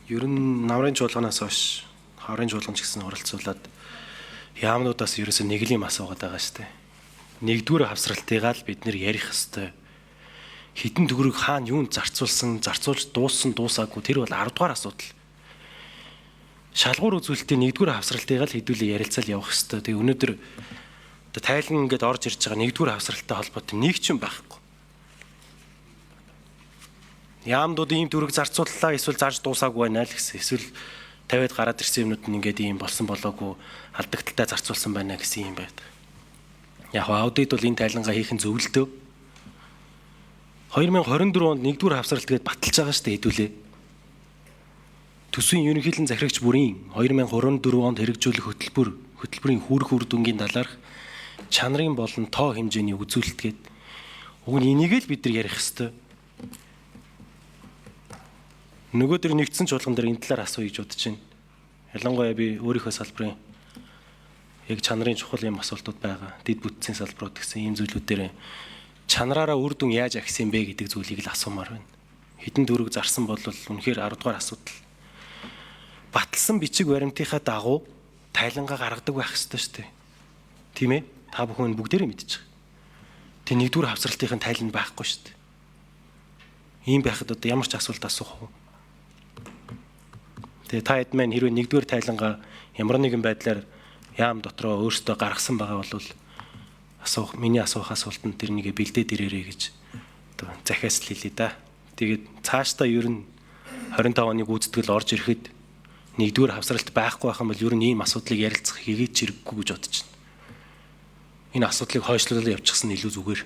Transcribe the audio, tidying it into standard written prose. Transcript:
Ер нь намрын чуулганаас хойш хаврын чуулган ч гэсэн оролцуулаад яамнуудаас ерөөсөө нэг л юм асуугаад байгаа шүү дээ. Нэгдүгээр хавсралтыгаа л бид нэр ярих ёстой. Хитэн төгрөг хаана юунд зарцуулсан, зарцуулж дууссан, дуусаагүй тэр бол 10 дугаар асуудал. Шалгуур үзүүлэлтийн нэгдүгээр хавсралтыгаа л хэдүүлээ ярилцаал явах ёстой. Тэгээ өнөөдөр одоо тайлан ингээд орж ирж байгаа нэгдүгээр хавсралтай холбоотой нэг ч юм байхгүй. Яамдууд ийм төгрөг зарцууллаа эсвэл зарж дуусаагүй байна л гэсэн. Эсвэл 50-ад гараад ирсэн юмнууд нь ингээд ийм болсон болоогүй алдагдaltaй зарцуулсан байна гэсэн юм байдаг. Яг аудит бол энэ тайлангаа хийх нь зөвлөлтөө. 2024 онд нэгдүгээр хавсралт гээд баталж байгаа шүү дээ хэдүүлээ. Төсвийн ерөнхийлөн захирагч бүрийн 2024 онд хэрэгжүүлэх хөтөлбөрийн хүрх үр дүнгийн талаарх чанарын болон тоо хэмжээний үзүүлэлт гээд уг нь энийг л бид нар ярих ёстой. Нөгөө төр нэгдсэн чуулган дээр энэ талаар асууя гэж бодож байна. Ялангуяа би өөрийнхөө салбарын яг чанарын чухал юм асуултууд байгаа. Дэд бүтцийн салбарууд гэсэн ийм зүйлүүд дээр чанараараа үр дүн яаж агсан бэ гэдэг зүйлийг л асуумаар байна. Хэдэн төгрөг зарсан бол үнэхээр 10 дугаар асуудал. Баталсан бичиг баримтынхаа дагуу тайлангаа гаргадаг байх ёстой шүү дээ. Тийм ээ? Та бүхэн бүгдээрээ мэдчих. Тэг нэгдүгээр хавсралтын тайлан байхгүй шүү дээ. Ийм байхад одоо ямар ч асуулт асуух уу? Тэгээ та хэд маань хэрвээ нэгдүгээр тайлангаа ямар нэгэн байдлаар яам дотроо өөртөө гаргасан байгаа бол асуух миний асуух асуултанд тэр нэгэ бэлдээд ирээрэй гэж одоо захиас л хэлье да. Тэгээд цаашдаа ер нь 25 оны гүйцэтгэл орж ирэхэд нэгдүгээр хавсралт байхгүй байх юм бол ер нь ийм асуудлыг ярилцах хийгээч хэрэггүй гэж бодож байна. Энэ асуудлыг хойшлуулаад явчихсан нь илүү зүгээр.